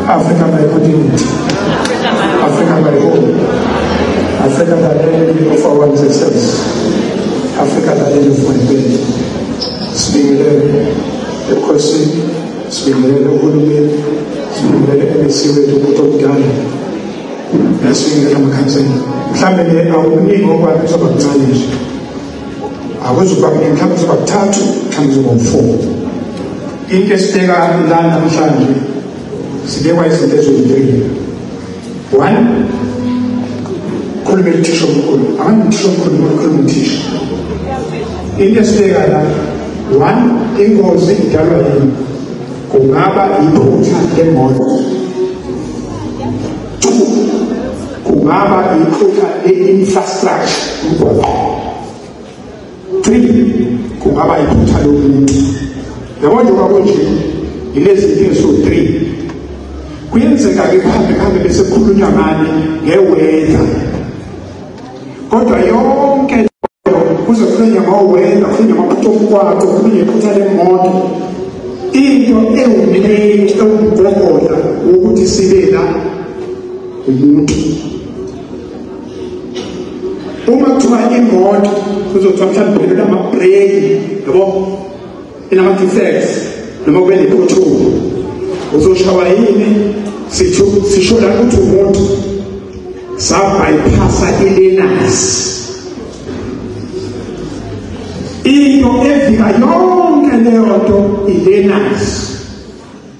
Africa my continent, Africa my home, Africa the land of our ancestors, Africa the land of my birth. Sibingelele ebukhosini, sibingelele uhulumeni, sibingelele MEC wethu umuntu omdala, nasibingelele amakhansela. Mhlawumbe awukuningi okwami kuzoba kuncane nje, akuzuba kuningi, mhlawumbe kuzoba kuthathu, mhlawumbe kuzoba u-4. Into esibheka la namhlanje sibekwa izinto eziwu-3. 1, khulumela uthisha omkhulu, angamthisha omkhulu noma khuluma uthisha. Into esibheka la, 1, ingozi idalwa yini? Kungaba iphutha lemoto. 2, kungaba iphutha le-infrastructure, umgwaqo. 3, kungaba iphutha lomuntu. Yabo njengoba kunje yilezi zinto eziwu-3. Kuyenzeka-ke kuhambe kuhambe bese kukhulunywa ngani nge-weather, kodwa yonke leyo kuze kukhulunywe ngo-weather, kukhulunywe ngamaphutha omgwaqo, kukhulunywe iphutha lemoto. Into ewumnene ewumgogodla ukuthi sibe la umuntu. Uma kuthiwa imoto kuzothiwa mhlawumbe kuphelelwe amabhreki, yabo, inama-defects noma kube nephuthumo, uzoshawa yini? Sisho la ukuthi umuntu sabypassa i-learners. Into evika yonke leyo nto i-learners.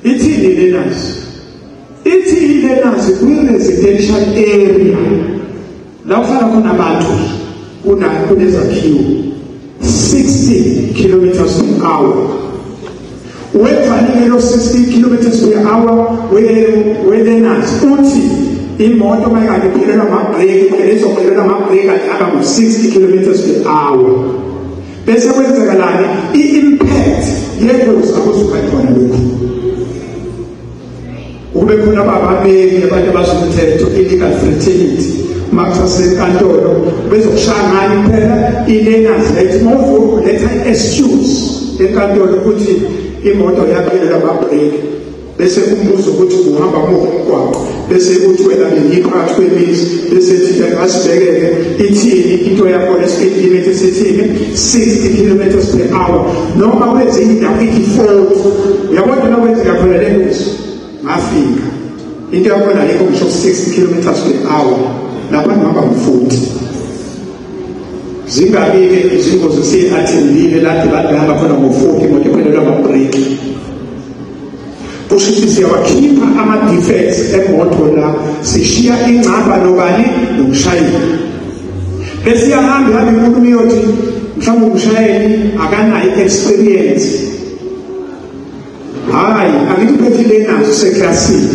Ithini i-learners? Ithi i-learners kwi-residential area la kuhlala khona abantu kunezakhiwo 60 kilometers per hour. Wenzani lo 60 kilometers per hour we-learners? Uthi imoto mayikade iphelelwa amabhreki, phela izophelelwa amabhreki aba ngu-60 kilometers per hour. Bese kwenzekalani? I-impact yengozi akuzuba khona lokhu. Ukube khona ababameli abantu abazomthetho, illegal fraternity, uma kusasenkantolo bezokushaya ngani kuphela i-learners lethi uma uzoletha i-excuse enkantolo ukuthi imoto yaphelelwa amabhreki, bese umbuzo ukuthi uhamba muphi umgwaqo, bese uthi wena bengiphakathi kwemizi, bese thi asibhekeke ithini into yakhona, speed limit sithini, 60 kilometers per hour, noma kwezinye indawo ithi 40. Uyabona la kwenzeka khona le ngozi, ngafika into yakhona ayikho ngisho 60 kilometers per hour, lapha ngihamba ngo-40. Zingabi-ke izingozi siyi-attendile lade bahamba khona ngo-40, imoto iphelelwa amabhreki. Kusho ukuthi siyawakhipha ama-defects emoto la, sishiya ingcaba nobani nomshayeli. Bese iyahamba ihambe inkulumo iyothi mhlawumbe umshayeli akanayo i-experience. Hhayi, angithi uphethe i-learners useklasini.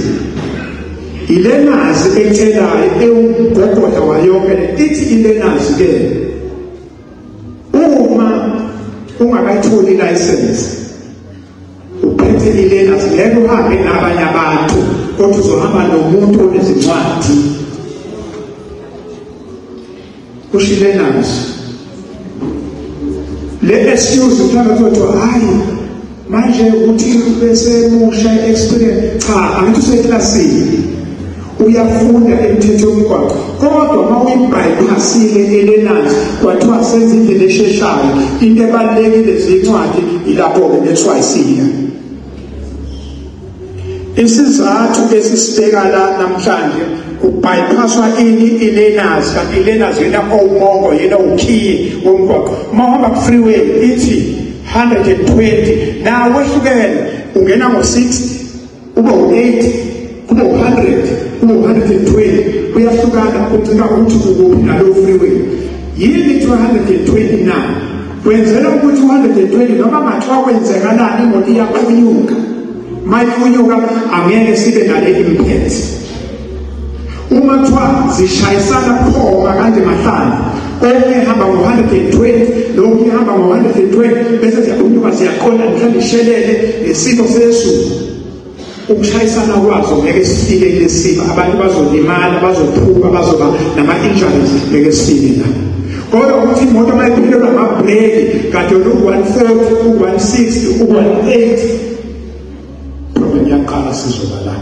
I-learners etshelayo ewumgogodla wayonke le, ithi i-learners-ke uma ungakayitholi i-license uphethe i-learners, ngeke uhambe nabanye abantu, kodwa uzohamba nomuntu onezincwadi. Kusho i-learners. Le excuse mhlawumbe kuthiwa hhayi manje uthi bese musha experience, cha, angithi useklasini uyafunda imithetho yomgwaqo, kodwa uma uyibypassile i-learners kwathiwa senze indlela esheshayo, into ebalulekile zincwadi ilapho-ke nethwayisiya. Isizathu esisibeka la namhlanje kubypasswa ini i-learners, kanti i-learners yena owumongo, yena ukhiye womgwaqo. Uma uhamba ku-freeway ithi 120, nawe wehlukene, ungena ngo-60, ube u-80, kube u-100, kube u-120, kuyahlukana kuncika ukuthi ukuphi nalowo freeway. Yini ithi 120 na? Kwenzela ukuthi 120 noma ngathiwa kwenzekalani imoto iyaphunyuka. Mayiphunyuka angeke sibe nale impact. Uma kuthiwa zishayisana khoma kanje mahlanu, omunye ehamba ngo-120, lo omunye ehamba ngo-120, bese ziyaphunyuka ziyaqonda mhlawumbe ishelele ngesimo sezulu. Ukushayisana kwazo ngeke sifike kulesimo, abantu bazolimala, bazophuka, bazoba nama-injuries, ngeke sifike la. Kodwa ukuthi imoto uma iphelelwa amabhreki kade yona u-140, u-160, u-180, problem iyaqala, sizoba la.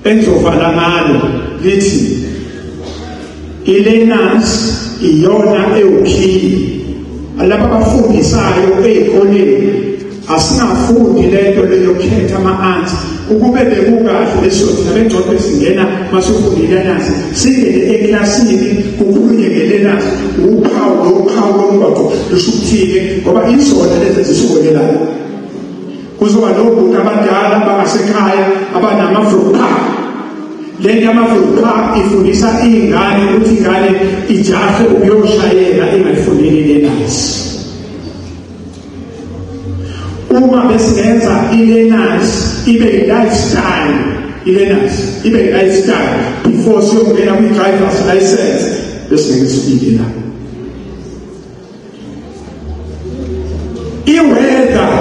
Engizovala ngalo lithi i-learners iyona ewukhiye. Laba abafundisayo ey'koleni asingafundi lento leyokhetha ama-ansi. Ukube bekukahle lesothi nabengxoxo esingena masufunda i-learners, singene eklasini kukhulunywe nge-learners, uphawu lophawu lomgwaqo lusho ukuthini, ngoba izona lezi ezisibonelayo. Kuzoba nobhuti abadala bangasekhaya abanama-fruit. Lento yama-fruit ifundisa iy'ngane ukuthi ingane ijahe ukuyoshayela ingayifundeli i-learners. Uma besingenza i-learners ibe i-lifestyle, i-learners ibe i-lifestyle before siyongena kwi-driver's license, besingeke sifike la. I-weather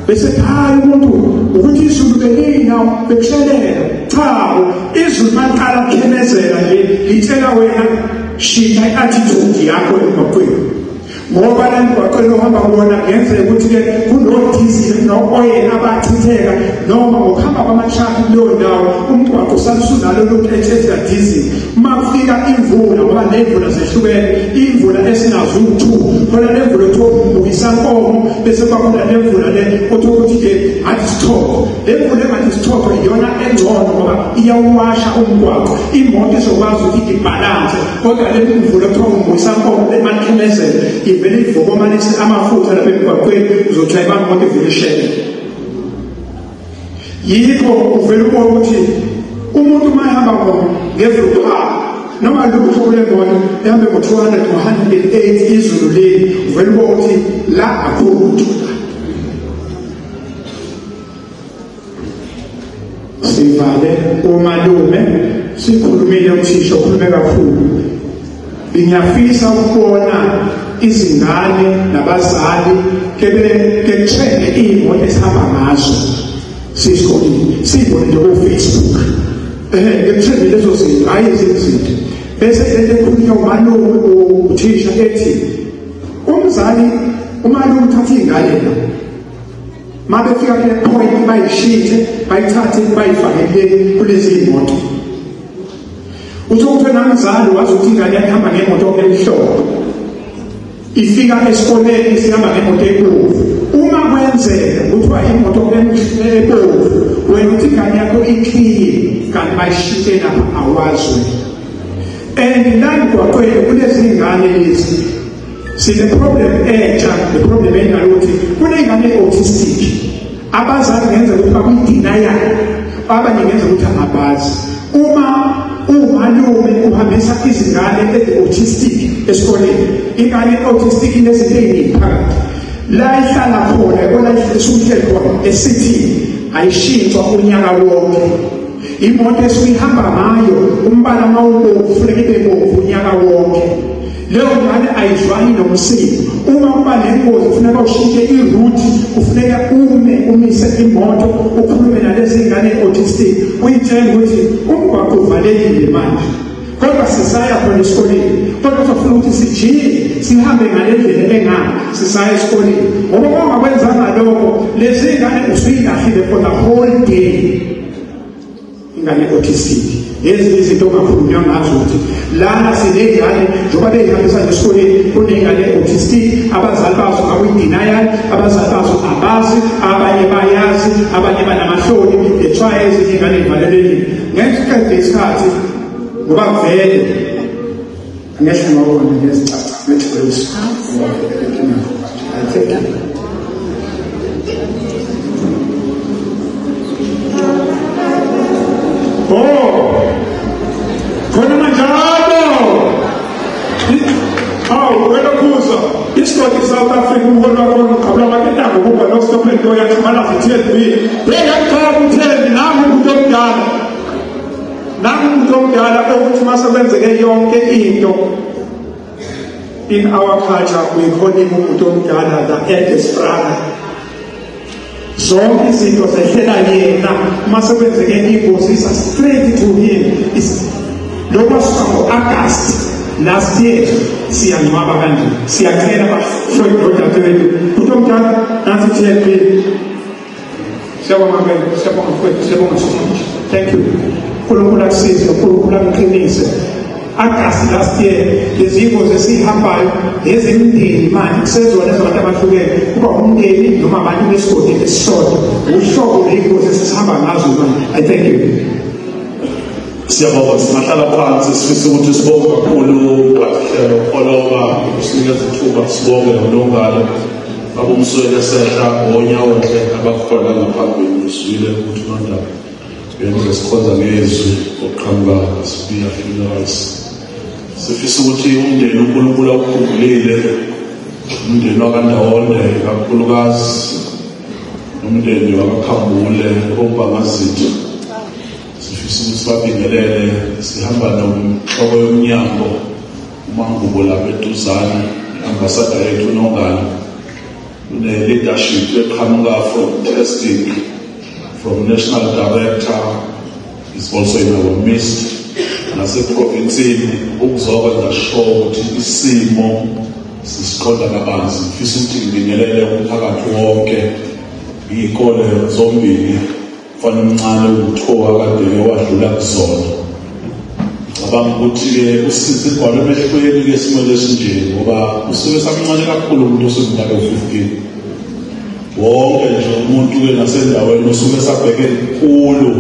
bese hayi umuntu ukuthi izulu belina bekushelela, cha, izulu maqala kukhemezela nje litshela wena shintsha i-attitude yakho emgwaqweni, ngoba la emgwaqweni ohamba kuwona kungenzeka ukuthi-ke kuno-diesel no-oil abachitheka, noma ngokuhamba kwama-truck kuleyo ndawo umgwaqo usalusunalo loketshezi ka-diesel. Uma kufika imvula, ngoba ney'mvula zehlukene, iy'mvula esinazo u-two, khona le mvula othiwa umbukisankomo, bese kuba khona le mvula le othiwa ukuthi-ke ngathi isithotho. Le mvula engathi isithotho iyona engcono ngoba iyawuwasha umgwaqo, imoto izokwazi ukuthi ibhalanse. Kodwa le mvula othiwa umbukisankomo emakhemezela ivele ivokomanise amafutha lapha emgwaqweni, uzothi ayibamba imoto ivele ishele. Yikho uvele ubone ukuthi umuntu uma ehamba ngevuka noma lutho kule moto ehambe ngo-200 ngo-108 izulu leli, uvele ubone ukuthi la akukho lutho. Sivale umalume, sikhulumile uthisha ukhulume kakhulu. Ngiyafisa ukubona izingane nabazali kebe-trende iy'moto esihamba ngazo sisikoleni, siyibone nje ko-Facebook, ngekutrende lezo zinto, hhayi ezinye izinto. Bese lento ekhulunywa umalume uthisha ethi umzali umalume uthatha iy'ngane la, uma befika kule point bayishintshe bayithathe bayifake kulezi iy'moto. Uthi ukuthi wena mzali wazi ukuthi ingane yakhe ihamba ngemoto emhlophe, ifika esikoleni isihamba ngemoto ebomvu. Uma kwenzeka kuthiwa imoto ebomvu, wena uthi ingane yakho ikliye, kanti bayishintshe lapha awazi wena. And la emgwaqweni kulezi ngane lezi sine-problem entsha, le-problem endala ukuthi kuney'ngane e-autistic. Abazali kungenzeka ukuthi bakuyidinayana, abanye kungenzeka ukuthi angabazi. Uma umalume uhambisa izingane ezi-autistic esikoleni, ingane e-autistic inezinto ey'ningi phakathi. La ihlala khona, yabona esuke ihleli khona esithini, ayishintshwa unyaka wonke. Imoto esuke ihamba ngayo umbala mawubomvu kufuneka ibe bomvu unyaka wonke. Leyo ngane ayizwani nomsindo. Uma kuba nengozi kufuneka ushintshe i-route, kufuneka ume umise imoto ukhulume nalezi ngane autistic, uyitshele ukuthi umgwaqo uvalekile manje, kodwa sisaya khona esikoleni, kodwa sifuna ukuthi sijike sihambe ngale ndlela engaka sisaya esikoleni. Ngoba uma ungakwenzanga lokho, lezi ngane usuyilahlile for the whole day. Ingane autistic lezi izinto ongakhulunywa ngazo ukuthi lana siney'ngane njengoba bey'hambisa nje esikoleni, kuney'ngane autistic, abazali bazo bakuyi-denial, abazali bazo abazi, abanye bayazi, abanye banamahloni, bethwaya ezinye iy'ngane ey'valelekile. Ngeke isikhathi ngoba vele angehla ngawona ngezicaca ngethwelisa. I thank you. Oh, khona manjalo. Awu wena kuzo isigodi South Africa umholi wakhona uqhabula amaketango kuba no stop and go yaxhumana i-TLB. Beyaqhamuka uTLB nangu umuntu omdala. Nangu umuntu omdala okuthi mase kwenzeke yonke into. In our culture we call him umuntu omdala, the eldest brother. Zonke izinto zehlela yena, uma sekwenzeke ingozi isa straight to him. Lokho suka ngo-August last year siyangcwaba kanje, siyacela bafowethu nodadewethu, umuntu omdala nansi i-TLB. Siyabonga mfowethu, siyabonga mfowethu, siyabonga so much. Thank you. uNkulunkulu akusize, uNkulunkulu akuqinise. August last year, lezi ngozi esihambayo ezimndeni manje kusezona ezabantu abahlukene, kuba umndeni noma abantu besigodi esisodwa, uhlobo ley'ngozi esihamba ngazo manje. I thank you. Siyabonga, singahlala phansi. Sifisa ukuthi sibonge kakhulu uMphathihlelo Pholoba ukusinikeza ithuba, sibonge nolungalo abumswele sehla ngonyawonhle abakhona ngaphambili. Uzwile ukuthi uNondaba yenze sikhonza ngezwi oqhamuka Sibiya Funerals. Sifisa ukuthi umndeni uNkulunkulu awukhumbulile, umndeni wakaNdawonde kakhulukazi, umndeni wakaKhambule oBangazitha. Sifisa ukuthi sibabingelele. Sihamba nomhloko yomnyango uMangubo lapha eduzane, i-ambassador yethu Nongalo, une-leadership eqhamuka from testing, from national director is also in our midst, naseprovinsini ukuzokwenza sure ukuthi isimo sisiqonda kabanzi. Ngifisa ukuthi ngibingelele umphakathi wonke, iy'kole zombili, mfana omncane uwuthoka kade wadlula kuzona. Ngicabanga ukuthi-ke usize igwalo emehlweni-ke esimweni esinje, ngoba usuke samncane kakhulu umuntu oseminyaka ewu-15. Wonke nje umuntu-ke nasendaweni usuke sabheke likhulu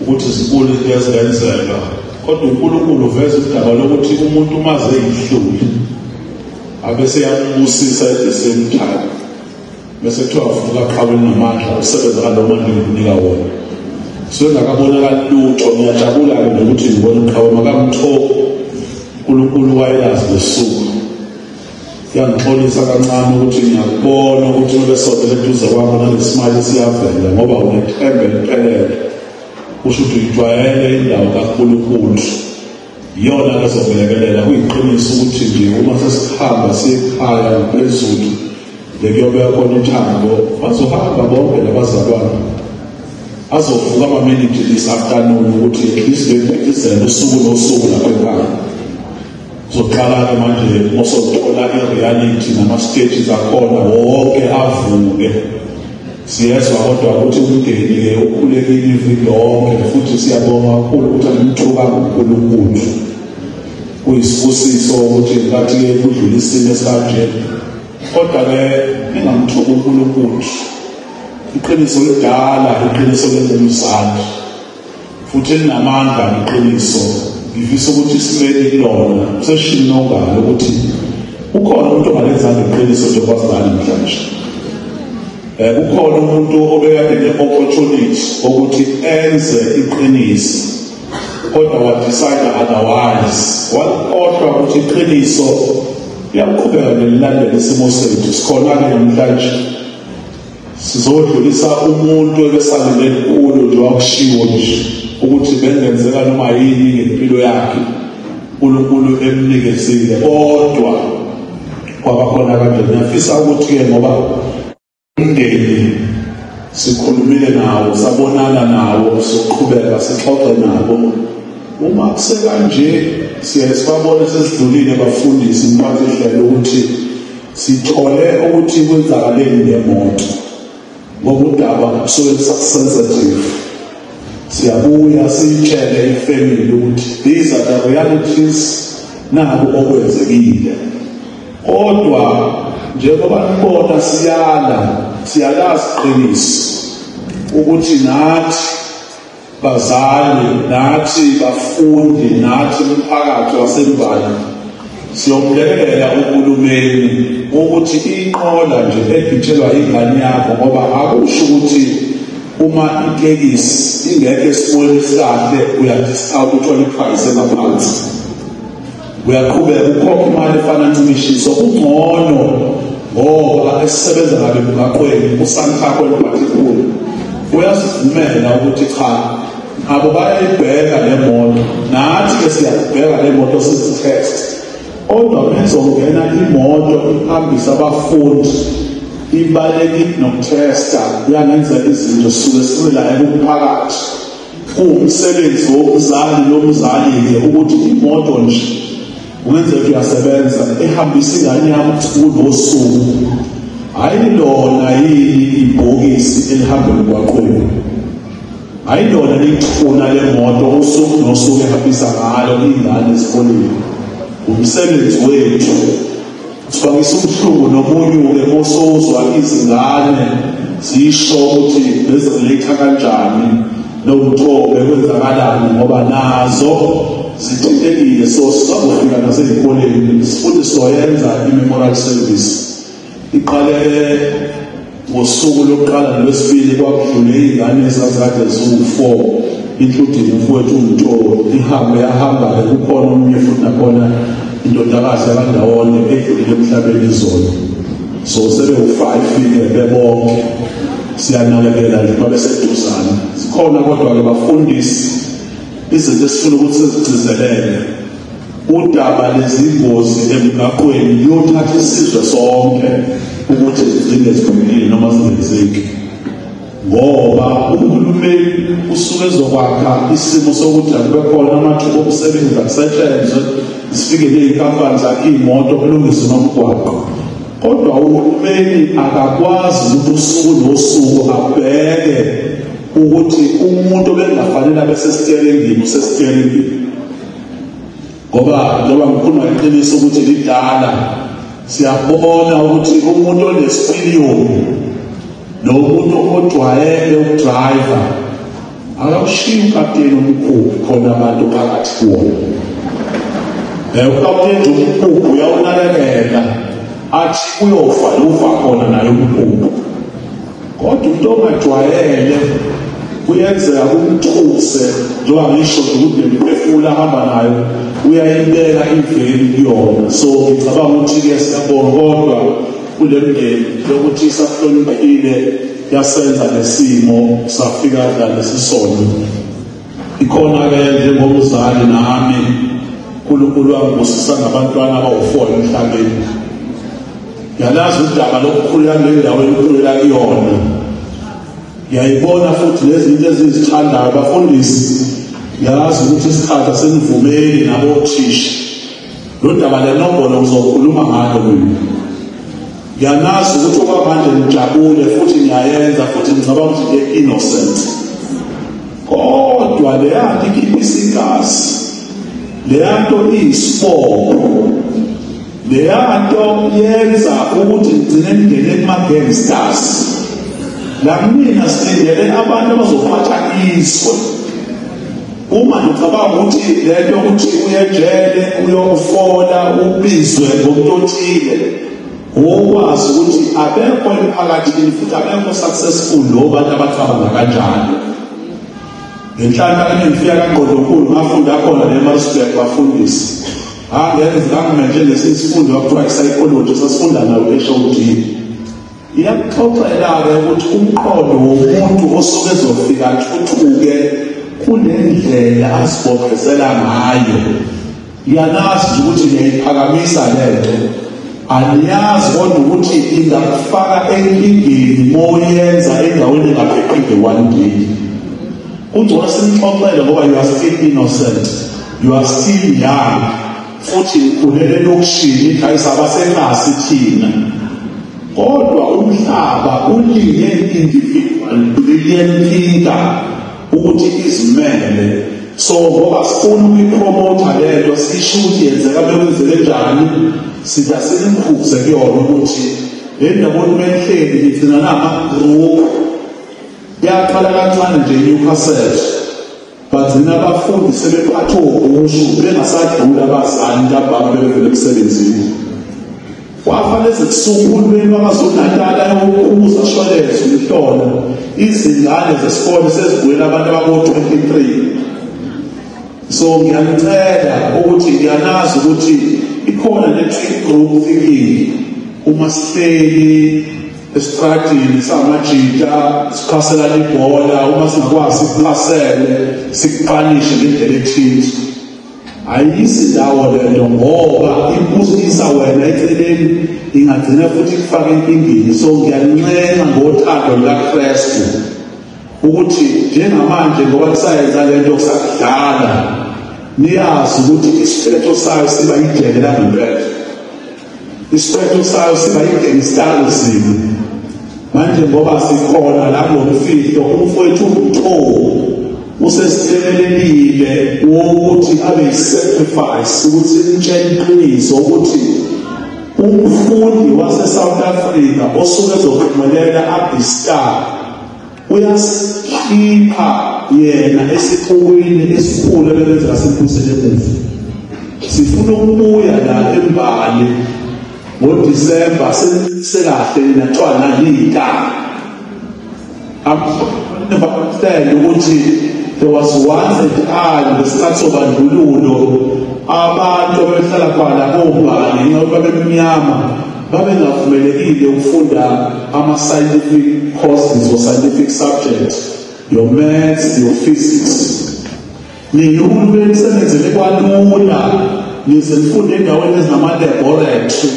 ukuthi zinkulu izinto ezingenzeka, kodwa uNkulunkulu uveza udaba lokuthi umuntu uma eyihluli abese yambusisa at the same time, bese kuthiwa vuka qhawe namandla, usebenza ngalo mandla engikunika wona. So engakabonakali lutho. Ngiyajabula-ke nokuthi ngibona uqhawe makamtho, uNkulunkulu wayeyazi losuku. Kuyangixolisa kancane ukuthi ngiyakubona ukuthi ubesondele eduze kwakho nalesimali siyavela, ngoba unethemba eliphelele, kusho ukuthi uyijwayele indawo kaNkulunkulu, iyona ezobelekelela. Kuyiqiniso ukuthi nje uma sesihamba siye ekhaya ngaphezulu lekuyobeka khona uthambo, bazohamba bonke labazalwane, azovuka ama-minute this afternoon ukuthi at least bephithizele usuku nosuku lapha ekhaya. Kuzoqala-ke manje mosothola i-reality nama-stages akhona wonke avuke. Siyezwa kodwa ukuthi umndeni-ke ukhulekile iviki lonke, futhi siyabonga kakhulu ukuthi animthukanga uNkulunkulu. Kuyisibusiso ukuthi ngathi-ke kudlula isimo esikanje, kodwa-ke ningamthuki uNkulunkulu. Iqiniso lidala, iqiniso lengumzali, futhi linamandla iqiniso. Ngifisa ukuthi simele kulona seshini nongalo ukuthi ukhona umuntu ongalenzanga iqiniso njengoba sinalo namhlanje. Kukhona umuntu obekade ne-opportunity ukuthi enze iqiniso, kodwa wa-decide otherwise, wakhohlwa ukuthi iqiniso liyaqhubeka nelilandela isimo sethu. Sikhona-ke namhlanje sizodlulisa umuntu ebesalinde kulo nje, wakushiwo nje ukuthi bengenzeka noma yini ngempilo yakhe, uNkulunkulu emnikezile, kodwa kwaba khona kanje. Ngiyafisa ukuthi-ke ngoba umndeni sikhulumile nawo, sabonana nawo, soqhubeka sixoxe nabo, uma kusekanje siye sibabone sesidlulile bafundisi mphathi hlelo ukuthi sithole ukuthi kwenzakaleni ngemoto, ngoba udaba kusuke sensitive. Siyabuya siyitshele ifamily ukuthi these are the realities, naku okwenzekile, kodwa njengoba nibona siyala, siyalazi iqiniso ukuthi nathi bazali, nathi bafundi, nathi umphakathi waseMbali siyomlekelela uhulumeni ukuthi inqola nje egitshelwa ingane yakho, ngoba akusho ukuthi uma itekisi ingekho esimweni esikahle uyadiscount uthola iprice emaphansi, uyaqhubeka ukhokha imali efana ncimishiso. Kungcono ngoba esisebenza ngabe emgaqweni uSantaco ePhathikulu uyasivumela ukuthi cha, abo bayayibheka le moto, nathi-ke siyayibheka le moto sizitest, kodwa mezongena imoto ihambise abafundi ibaleki nokuthesta kuyangenza izinto sisuke silaye kumphakathi. Kuwumsebenzi womzali nomzali-ke ukuthi imoto nje kungenzeka uyasebenza ehambisa ingane yami usuku nosuku, hhayi lona yini ibhokisi elihamba emgwaqweni. Ayilona lithuna lemoto usuku nosuku ehambisa ngalo ingane esikoleni. Umsebenzi wethu sifakisa ubuhlungu nomunye-ke mosozwa izingane zisho ukuthi beziletha kanjani nomthobe kwenzakalani ngoba nazo zithintekile. So sizofika nasezikoleni futhi sizoyenza i-memorial service. Iqale ngosuku lokuqala nolwesibili kwakudlule iy'ngane ezazikade ziwu-4 including umfowethu uMtho. Ihambe yahamba-ke kukhona omunye futhi nakhona indodakazi yakandawonye edlulile emhlabeni izolo. So sebewu-5-ke bebonke, siyanakekela nje babeseduzane. Zikhona kodwa-ke bafundisi izinto esifuna ukuthi sizigcizelele. Udaba lezingozi emgaqweni liyothatha isizwe sonke ukuthi zigcine ziphumelile noma zingenzeki, ngoba uhulumeni usuke ezokwakha isimo sokuthi akube khona amathuba omsebenzi akusetshenzwe, zifike ney'nkampani zakhe iy'moto kulungiswe nomgwaqo. Kodwa uhulumeni akakwazi ukuthi usuku nosuku abheke ukuthi umuntu obengafanele abe sesiteringini usesiteringini, ngoba njengoba ngikhuluma iqiniso ukuthi lidala siyabona ukuthi umuntu onesipiliyoni nomuntu ojwayele ukudrayiva akawushiyi ukapteni omkhulu khona abantu phakathi kuwona. Ukapteni omkhulu uyawunakekela athi uyofa ufa khona naye umkhulu, kodwa umuntu ongajwayele kuyenzeka kumthuse njengoba ngisho ukuthi nemiphefumulo ahamba nayo uyayibeka iveli kuyona. So ngicabanga ukuthi-ke siyabonga kodwa kule mndeni lokuthi isahloniphile yasenza nesimo safika lalesisona. Ikhona-ke njengomzali nami uNkulunkulu wangibusisa ngabantwana abawu-4 emhlabeni. Ngiyalazi udaba lokukhulela kule ndawo enikhulela kuyona, ngiyayibona futhi nezinto ezizithandayo bafundisi. Ngiyazi ukuthi isikhathi asenivumeli nabothisha. Lo daba lenombolo ngizokhuluma ngalo mina. Ngiyanazi ukuthi okwamanje ngijabule futhi ngiyayenza futhi ngicabanga ukuthi ngiye-innocent, kodwa leya nto ikhiphisa igazi, leya nto iyisibopho, leya nto yenza ukuthi ngigcine ngingene kuma-gangsters. La mina silindele abantu abazophatha izwe. Uma ngicabanga ukuthi lento yokuthi uyejele uyofola ubizwe ngomuntu othile, ukwazi ukuthi abekho emphakathini futhi abekho successful lo bantu abacabanga kanjalo. Ngenhlanhla engifika kaNgqondonkulu ngafunda khona neMaritzburg bafundisi. Angenza nje lesi sifundo kwakuthiwa i-psychology sasifunda nayo e-HOD. Iyakuxoxela-ke ukuthi umqondo womuntu osuke ezofika athuthuke kunendlela asibophezela ngayo. Ngiyanazi nje ukuthi ngiyayiphakamisa lento, aniyazi kodwa ukuthi ingakufaka enkingeni moyenza endaweni engaphephile one day. Kungcono simxoxele ngoba you are still innocent, you are still young, futhi ukhulele elokishini ayisabasekasi thina. Kodwa umhlaba ulinge individual brilliant thinker ukuthi izimele. So ngoba sifuna ukuyipromotha lento sisho ukuthi yenzeka bekwenzeke njani, siza sinikhuze kuyona ukuthi le ndaba olumehleli ngigcina nama-group yaqala kancane nje eNewcastle, bagcina abafundi sebephatha obhushu bengasadluli abazali ntambama bebevele emsebenzini. Kwafanele kusuke uhulumeni waKwaZulu-Natal ayokhuza shweleze umhlolo, izingane zesikole sezibuyela abantu ababo-23. So ngiyanicela ukuthi ngiyanazi ukuthi ikhona ne-trick group thinking. Uma sihleli esitradini samajita siphaselana ibhola, uma singakwazi sikuphasele sikupanishe ngendlela ethile. Ayisi indawo lento ngoba ibusisa wena eceleni ingagcina futhi ikufake enkingeni. So ngiyanincenga ngothando lukaKristu ukuthi njengamanje ngoba kusayenza lento kusakudala, niyazi ukuthi isiphetho sayo siba ijele langempela, isiphetho sayo siba i-gangsterism. Manje ngoba sikhona la kulomfihlo, umfowethu uMtho Usesilekelelile ukuthi abe sacrifice ukuthi nitshele iqiniso ukuthi umfundi wase South Africa osuke ezophumelela abe star uyasikhipha yena esixukwini esikhulu ebenzeka sibusele emuva. Sifuna ukubuya la embali ngoDisemba sekahle nathiwa nalita. I'm ukuthi there was once a time ngesikhathi sobandlululo abantu abehlala khona kombali ngoba bebemnyama babengavumelekile ukufunda ama-scientific courses or scientific subjects, your maths, your physics. Nina uhulumeni sebenzele kwalula nize nifunde endaweni ezinama-laboratory.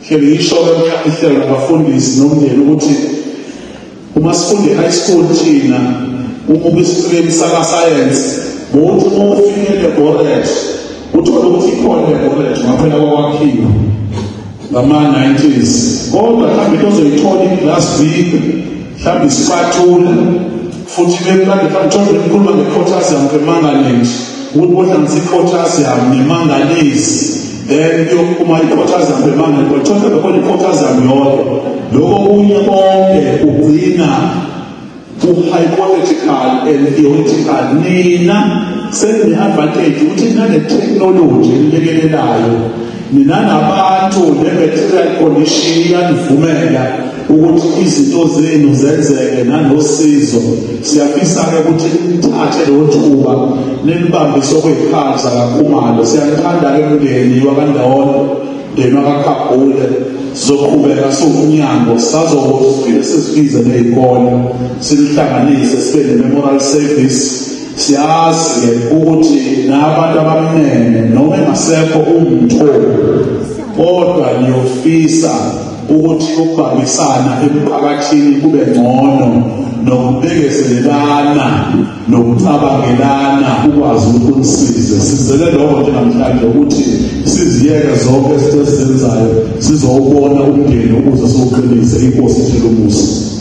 Hlele ngisho-ke ihlelo labafundisi nomndeni ukuthi uma sifunde high school thina uma ubisitream saka science bothi uma ufike laboratory uthola ukuthi ikhona laboratory ngaphela kwakhiwa ngama-90s, kodwa mhlawumbe into ozoyithola i-glass beaker, mhlawumbe isipatula, futhi mhlawumbe mhlawumbe ngikhuluma nge-potassium permanganate ukuthi bohlanganisa i-potassium ne-manganese then kuyophuma i-potassium permanganate, kodwa mhlawumbe khona i-potassium yodwa. Lokho okunye konke kugcina ku-hypothetical and theoretical. Nina senine-advantage ukuthi nane-technology enilekelelayo, nina nabantu ne-material condition iyanivumela ukuthi izinto zenu zenzeke nanosizo. Siyafisa-ke ukuthi nithathe lelo thuba nilibambise okwey'khathi zakaKhumalo. Siyanithanda-ke mndeni wakaNdawonde, mndeni wakaKhabhule. Sizoqhubeka siwumnyango, sazofike sizibize ney'kole silihlanganise sibe ne-memorial service. Siyazi-ke ukuthi nabantu abamnene noma engasekho umthombo, kodwa niyofisa ukuthi ukubambisana emphakathini kube ngcono nokubekezelelana nokucabangelana ukwazi ukuthi kunisize. Sizele lokho nje namhlanje ukuthi siziyeke zonke izinto esizenzayo sizowubona umndeni ukuze siwuqinise. Inkosi ithele umusa.